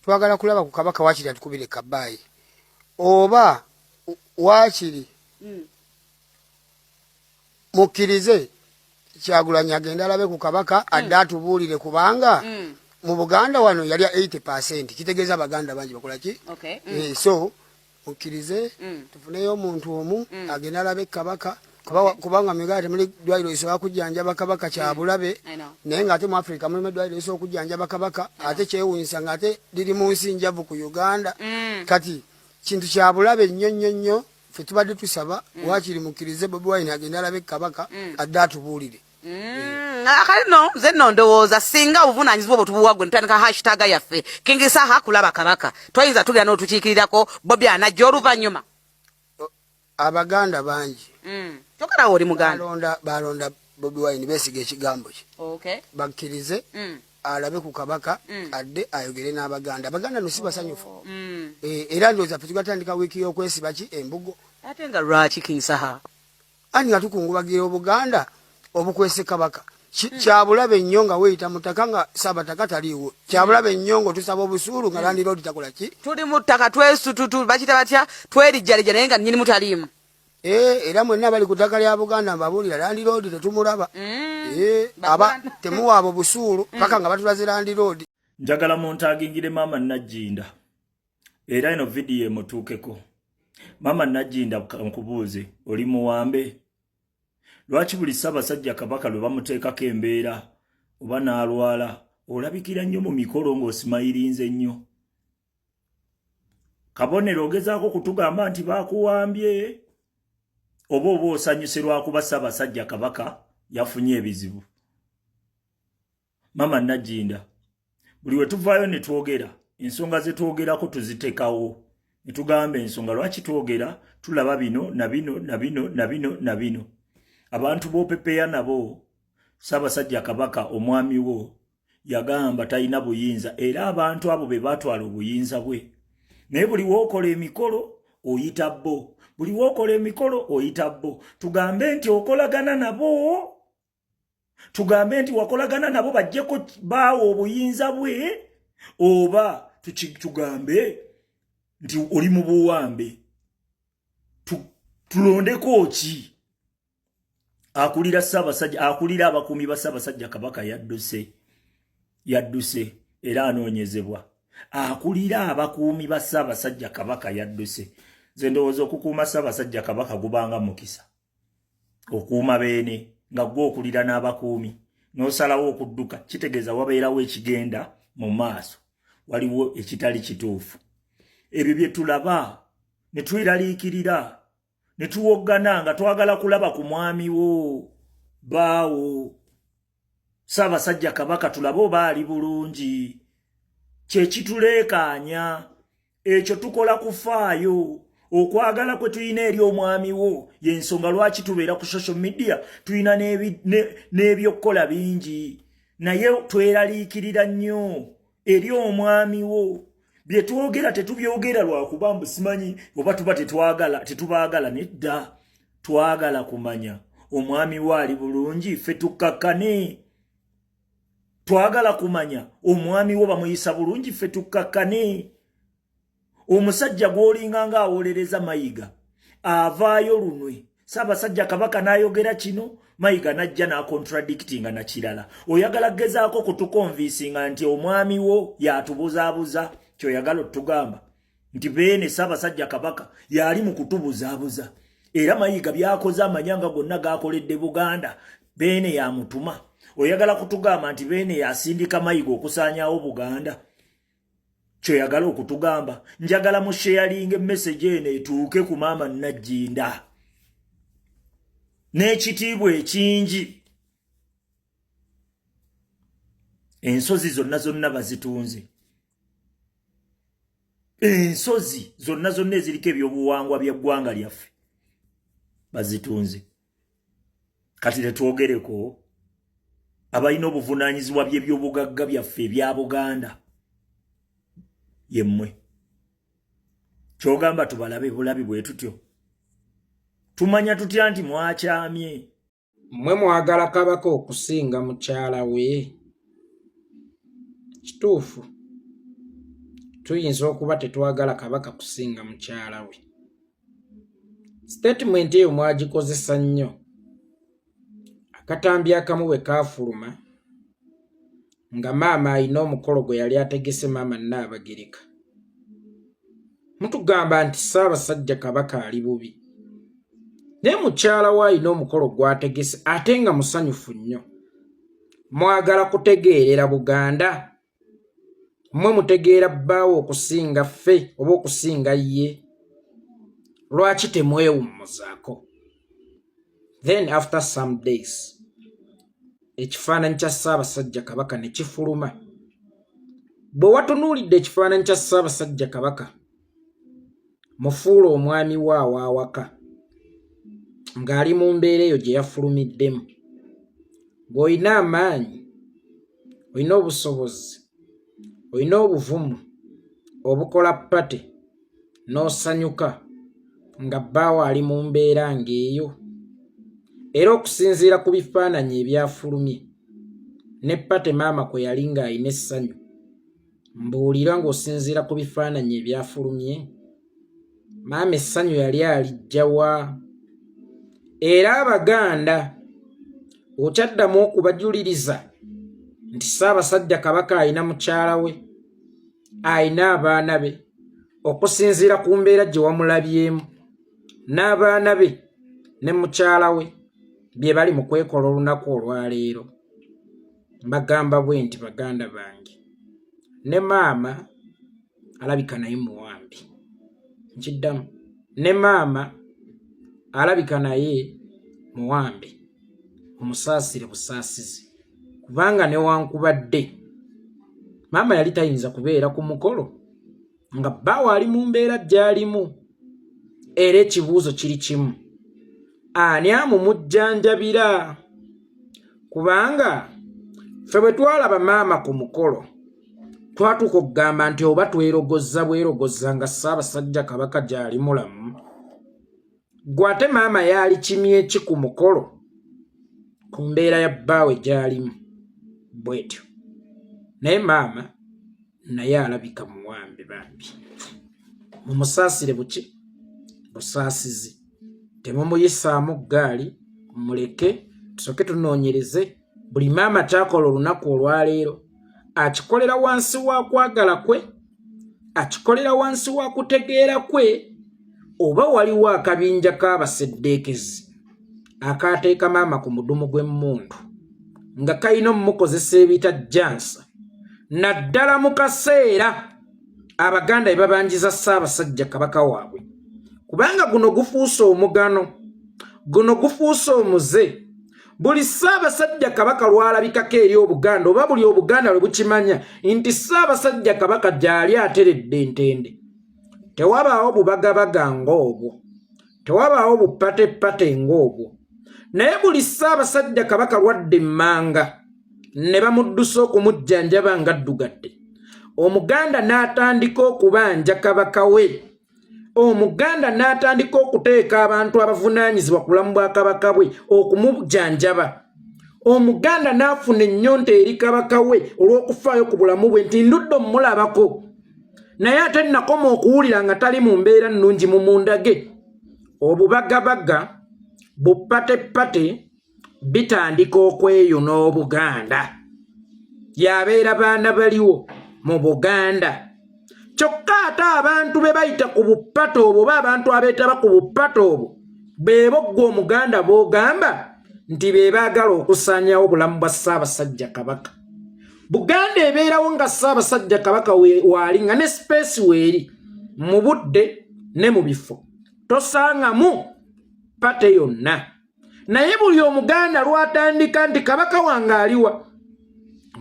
Twagala kulaba ku Kabaka, wakiri atukubire kabaayi oba wakiri mukkirize Kyagulanyi agenda alabe ku Kabaka, adde atubuulire, kubanga mu Buganda wano yalya 80%, kitegeeza Abaganda bangi bakola ki? So mukkirize tufuneyo omuntu omu agenda alabe Kabaka, kubanga mu Uganda temuli ddwaliro lisobola kujjanjaba Kabaka, kyabulabe. I know. Naye ng'ate mu Africa mulimu eddwaliro lisobola okujjanjaba Kabaka, ate kyewuunyisa ng'ate liri mu nsi njavu ku Uganda. Kati kintu kyabulabe nnyo nnyo nnyo. Ffe tubadde tusaba waakiri mukkirize Bobi Wine agende alabe Kabaka, adde atubuulire. Akale no nze nno ndowooza singa obuvunaanyizibwa obwo tubuwa gwe, ntandika hashtag yaffe King Saha kulaba Kabaka, toyinza tugenda n'otukiikirirako, Bobi anajja oluvannyuma. Abaganda bangi. Kyokka nawe oli Muganda. Balonda Bobi Wine, beesiga ekigambo kye. Bakkirize alabe ku Kabaka, adde ayogere n'Abaganda. Abaganda no si basanyufu. Era ndowooza ffe tugatandika wiiki y'okwesiba ki embugo. Ate nga lwaki, King Saha? Ani nga tukungubagira Obuganda obukwese Kabaka. Kyabulabe nnyo nga weeyita mutaka nga Saabataka taliiwo. Kyabulabe nnyo nga otusaba obusuulu nga landlord takola ki. Tuli mu ttaka twesututu, bakita batya, twerijjalija, naye nga nnyinimu taliimu. Era mwenna bali ku ttaka lya Buganda mbabuulira, landlord tetumulaba. Aba temuwaaba obusuulu paka nga batulaze landlord. Njagala muntagingire Maama Najjinda, era eno vidiyo emutuukeko. Maama Najjinda, nkubuuze, oli muwambe? Lwaki buli Ssaabasajja Kabaka lwe bamuteekako embeera oba n'alwala, olabikira nnyo mu mikolo ng'osimayirinze nnyo? Kabonero ogezaako kutugamba nti baakuwambye, oba osanyuse lwakuba Ssaabasajja Kabaka yafunye ebizibu? Mama Najjinda, buli we tuvaayo ne twogera, ensonga ze twogerako tuzitekawo ne tugamba ensonga lwaki twogera. Tulaba bino na bino na bino na bino na bino. Abantu b'opepeya nabo, Ssaabasajja Kabaka omwami wo yagamba talina buyinza, era abantu abo be batwala obuyinza bwe. Naye buli wookola emikolo oyita bo, buli wookola emikolo oyita bo. Tugambe nti okolagana nabo? Tugambe nti wakolagana nabo bajjeko baawa obuyinza bwe, oba tugambe nti oli mu buwambe? Tulondeko ki? Akulira Ssaabasajja, akulira abakuumi ba Ssaabasajja Kabaka yadduse, yadduse era anoonyezebwa. Akulira abakuumi ba Ssaabasajja Kabaka yadduse. Nze ndowooza okukuuma Ssaabasajja Kabaka gubanga mukisa. Okuuma beene nga gwe okulira n'abakuumi n'osalawo okudduka, kitegeeza wabeerawo ekigenda mu maaso, waliwo ekitali kituufu. Ebyo bye tulaba ne tweraliikirira ne tuwoggana nga twagala kulaba ku mwami wo, baawo Ssaabasajja Kabaka, tulabe oba ali bulungi. Kyekituleekaanya ekyo, tukola kufaayo. Okwagala kwe tulina eri omwami wo yensonga lwaki tubeera ku social media. Tulina n'ebyokukola bingi, naye tweraliikirira nnyo eri omwami wo. Bye twogera tetubyogera lwakuba mbu simanyi oba tuba tetwagala, tetubaagala. Nedda, twagala kumanya omwami wo ali bulungi, ffe tukkakkane. Twagala kumanya omwami wo bamuyisa bulungi, ffe tukkakkane. Omusajja gw'olinga nga awolereza Mayiga avaayo lunwe, Ssaabasajja Kabaka n'ayogera kino, Mayiga n'ajja n'acontradictinga na kirala. Oyagala gezaako kutuconvincinga nti omwami wo yatubuzaabuza? Kyoyagala otugamba nti beene Ssaabasajja Kabaka yali mu kutubuzaabuza, era Mayiga byakoze amanyanga gonna gakoledde Buganda, beene yamutuma? Oyagala kutugamba nti beene yasindika Mayiga okusaanyaawo Buganda? Kyoyagala okutugamba? Njagala mu sharinga emessage eno etuuke ku Maama Najjinda n'ekitiibwa ekingi. Ensozi zonna zonna bazitunze, ensozi zonna zonna eziriko ebyobuwangwa by'eggwanga lyaffe bazitunze. Kati tetwogereko abalina obuvunaanyizibwa by'ebyobugagga byaffe ebya Buganda yemmwe. Kyogamba tubalabe bulabi bwe tutyo? Tumanya tutya nti mwakyamye? Mmwe mwagala Kabaka okusinga mukyala we? Kituufu? Tuyinza okuba tetwagala Kabaka kusinga mukyala we. Sitatimenti eyo mwagikozesa nnyo. Akatambi akamu bwe kaafuluma nga maama alina omukolo gwe yali ategese, maama Nnaabagereka, mutugamba nti Ssaabasajja Kabaka ali bubi, naye mukyala we alina omukolo gw'ategese ate nga musanyufu nnyo. Mwagala kutegeerera Buganda? Mmwe mutegeera bbaawo okusinga ffe oba okusinga ye? Lwaki temwewummuzaako? Then after some days ekifaananyi kya Ssaabasajja Kabaka ne kifuluma. Bwe watunuulidde ekifaananyi kya Ssaabasajja Kabaka, mufuula omwami we awaawaka ng'ali mu mbeera eyo gye yafulumiddemu, ng'olina amaanyi, olina obusobozi, olina obuvumu obukola pate n'osanyuka nga bbaawo ali mu mbeera ng'eyo? Era okusinziira ku bifaananyi ebyafulumye ne pate maama kwe yali ng'alina essanyu, mbuulira, ng'osinziira ku bifaananyi ebyafulumye, maama essanyu yali alijjawa? Era Abaganda okyaddamu okubajuliriza nti Ssaabasajja Kabaka alina mukyala we, alina abaana be, okusinziira ku mbeera gye wamulabyemu n'abaana be ne mukyala we bye bali mu kwekola olunaku olwaleero. Mbagamba bwe nti, baganda bange, ne maama alabika naye muwambi. Nkiddamu, ne maama alabika naye muwambi. Omusaasire busaasizi, kubanga newankubadde maama yali tayinza kubeera ku mukolo nga bbaawe ali mu mbeera gy'alimu. Era ekibuuzo kiri kimu: ani amumujjanjabira? Kubanga ffe bwe twalaba maama ku mukolo, twatuuka okugamba nti oba twerogozza bwerogozza nga Ssaabasajja Kabaka gy'ali mulamu. Gwe ate maama yaali kimye ki ku mukolo ku mbeera ya bbaawe gy'alimu bw'etyo? Naye maama naye alabika muwambe. Bambi mumusaasire buki busaasizi, temumuyisaamu ggaali, muleke tusooke tunoonyereze. Buli maama kyakola olunaku olwaleero akikolera wansi wa kwagala kwe, akikolera wansi wa kutegeera kwe, oba waliwo akabinja k'abaseddeekezi akaateeka maama ku mudumu gw'emmundu nga kalina omumukozesa ebitajjansa, naddala mu kaseera Abaganda bye babanjiza Ssaabasajja Kabaka waabwe? Kubanga guno gufuuse omugano, guno gufuuse omuze. Buli Ssaabasajja Kabaka lwalabikako eri Obuganda, oba buli Obuganda lwe bukimanya nti Ssaabasajja Kabaka gy'ali ateredde entende, tewabaawo bubagabaga ng'obwo, tewabaawo bupatepate ng'obwo. Naye buli Ssaabasajja Kabaka lwadde emmanga ne bamuddusa okumujjanjaba ng'addugadde, Omuganda n'atandika okubanja Kabaka we, Omuganda n'atandika okuteeka abantu abavunaanyizibwa ku bulamu bwa Kabaka bwe okumujjanjaba, Omuganda n'afuna ennyonta eri Kabaka we olw'okufaayo ku bulamu bwe nti ndudde omulabako, naye ate nakoma okuwulira nga tali mu mbeera nnungi, mu mundage. Obubagabaga bupatepate bitandika okweyuna Obuganda, yabeera baana baliwo mu Buganda. Kyokka ate abantu be bayita ku bupata obwo, oba abantu abeetaba ku bupata obwo, beebo ggwe Omuganda b'ogamba nti be baagala okusaanyawo obulamu bwa Ssaabasajja Kabaka. Buganda ebeerawo nga Ssaabasajja Kabaka waali, nga ne sipeesi weeri mu budde ne mu bifo, tosangamu pate yonna. Naye buli Omuganda lwatandika nti Kabaka wange aliwa,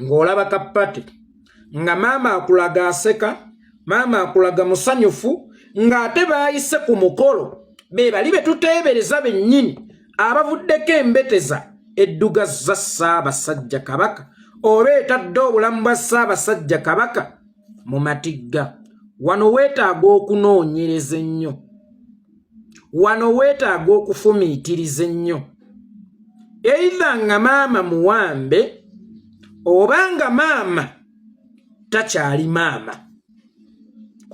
ng'olaba kapate nga maama akulaga aseka, maama akulaga musanyufu, ng'ate baayise ku mukolo be bali be tuteebereza bennyini abavuddeko embeteza eddugazza Ssaabasajja Kabaka oba etadde obulamu bwa Ssaabasajja Kabaka mu matigga. Wano weetaaga okunoonyereza ennyo, wano weetaaga okufumiitiriza ennyo, either nga maama muwambe oba nga maama takyali maama.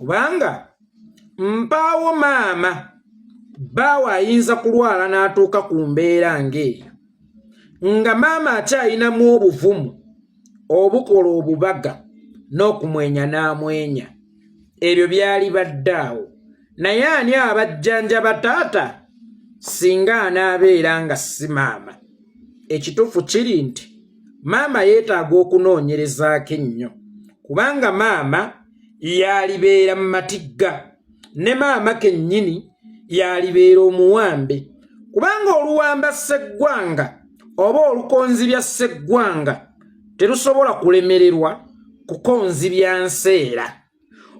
Kubanga mpaawo maama bbaawe ayinza kulwala n'atuuka ku mbeera ng'eyo nga maama akyayinamu obuvumu obukola obubaga n'okumwenya n'amwenya. Ebyo byali badde awo. Naye ani abajjanjaba taata singa anaabeera nga si maama? Ekituufu kiri nti maama yeetaaga okunoonyerezaako ennyo, kubanga maama yaalibeera mu matigga ne maama kennyini yaalibeera omuwambe, kubanga oluwamba sseggwanga oba olukonzibya sseggwanga terusobola kulemererwa kukonzibya nseera.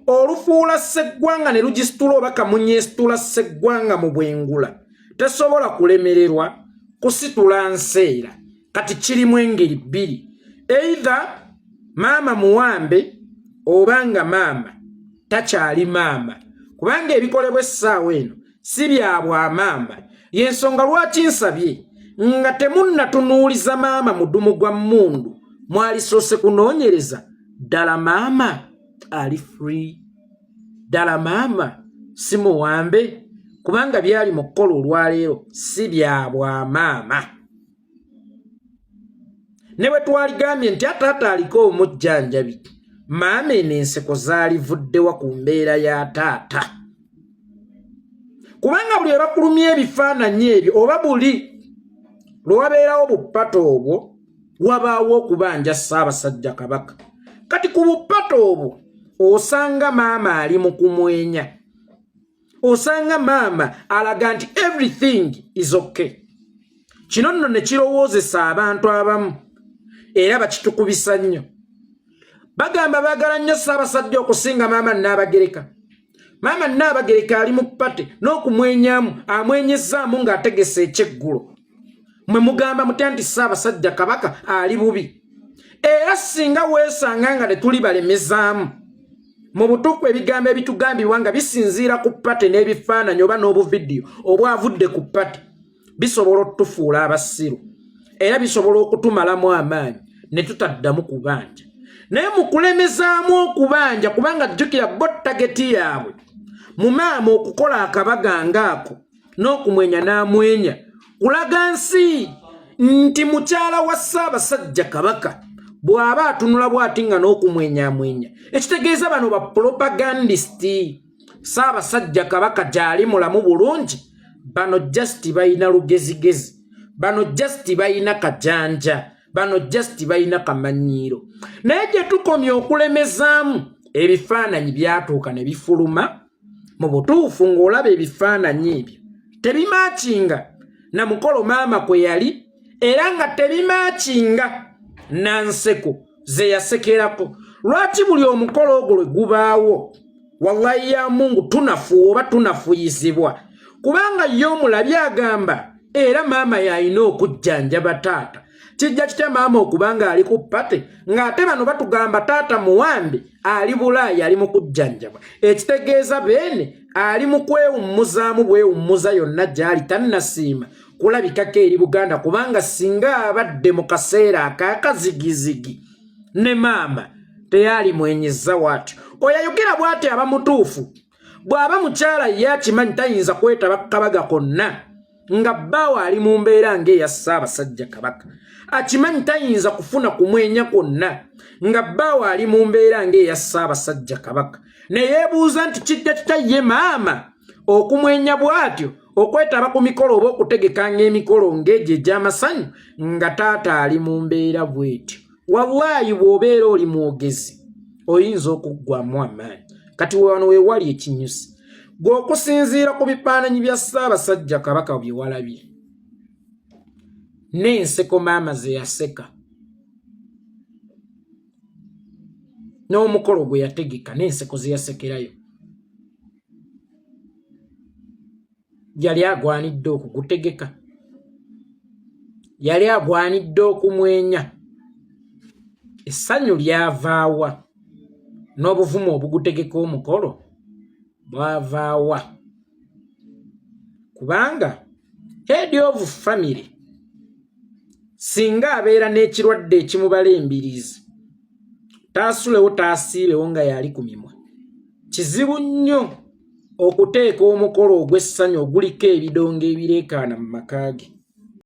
Olufuula sseggwanga ne lugisitula oba kamunyeesitula sseggwanga mu bwengula tesobola kulemererwa kusitula nseera. Kati kirimu engeri bbiri, either maama muwambe oba nga maama takyali maama, kubanga ebikolebwa essaawa eno si bya bwamaama. Y'ensonga lwaki nsabye nga temunnatunuuliza maama mudumu gwa mmundu, mwalisoose kunoonyereza ddala maama ali free, ddala maama si muwambe, kubanga byali mu kukola olwaleero si bya bwamaama. Ne bwe twaligambye nti ataata aliko omujjanjabi, maama eno enseko zaalivuddewa ku mbeera ya taata? Kubanga buli ebakulumya ebifaananyi ebyo oba buli lwe wabeerawo bupato obwo wabaawo okubanja Ssaabasajja Kabaka. Kati ku bupato obwo osanga maama ali mu kumwenya, osanga maama alaga nti everything is okay. Kino nno ne kirowoozesa abantu abamu era bakitukubisa nnyo, bagamba baagala nnyo Ssaabasajja okusinga maama Nnaabagereka. Maama Nnaabagereka ali mu pate n'okumwenyamu amwenyezzaamu ng'ategese ekyeggulo. Mwe mugamba mutya nti Ssaabasajja Kabaka ali bubi? Era singa weesanga nga tetuli balemezaamu mu butuufu, ebigambo ebitugambibwa nga bisinziira ku pate n'ebifaananyi oba n'obuvidiyo obwavudde ku pate bisobola okutufuula abasiru era bisobola okutumalamu amaanyi ne tutaddamu kubanja. Naye mu kulemezaamu okubanja, kubanga jjukira bo tageti yaabwe mu maama okukola akabaga ngaako n'okumwenya n'amwenya kulaga nsi nti mukyala wa Ssaabasajja Kabaka bw'aba atunula bw'ati nga n'okumwenyamwenya, ekitegeeza bano ba propagandist. Ssaabasajja Kabaka gy'ali mulamu bulungi, bano just balina lugezigezi, bano just balina kajanja, bano just balina kamanyiiro. Naye gye tukomye okulemezaamu, ebifaananyi byatuuka ne bifuluma. Mu butuufu ng'olaba ebifaananyi ebyo tebimakinga na mukolo maama kwe yali, era nga tebimakinga na nseko ze yasekerako. Lwaki buli omukolo ogwo lwe gubaawo, wallahi ya Mungu, tunafuwa oba tunafuyizibwa? Kubanga ye omulabi agamba era maama yalina okujjanjaba taata. Kijja kitya maama okubanga ali ku pate ng'ate bano batugamba taata muwambe, ali Bulaaya, ali mu kujjanjabwa? Ekitegeeza beene ali mu kwewummuzaamu bwewummuza yonna gy'ali, tannasiima kulabikako eri Buganda, kubanga singa abadde mu kaseera akakazigizigi ne maama teyali mwenyeza waatyo. Oyo ayogera bw'ati aba mutuufu. Bw'aba mukyala ye akimanyi tayinza kwetaba kabaga konna nga bbaawe ali mu mbeera ng'eya Ssaabasajja Kabaka, akimanyi tayinza kufuna kumwenya kwonna nga bbaawe ali mu mbeera ng'eya Ssaabasajja Kabaka, ne yeebuuza nti kijja kitya ye maama okumwenya bw'atyo okwetaba ku mikolo oba okutegekanga emikolo ng'egyo egy'amasanyu nga taata ali mu mbeera bw'etyo. Wallaayi, bw'obeera oli mwogezi oyinza okuggwamu amaanyi. Kati wano weewali ekinyusi, gwe okusinziira ku bifaananyi bya Ssaabasajja Kabaka bye walabye n'enseko maama ze yaseka n'omukolo gwe yategeka n'enseko ze yasekerayo, yali agwanidde okugutegeka? Yali agwanidde okumwenya? Essanyu lyavaawa n'obuvumu obugutegeka omukolo bwavaawa? Kubanga head of family singa abeera n'ekirwadde ekimubala embiriizi, taasulewo taasiibewo nga yali ku mimwa. Kizibu nnyo okuteeka omukolo ogw'essanyu oguliko ebidongo ebireekaana mu maka ge.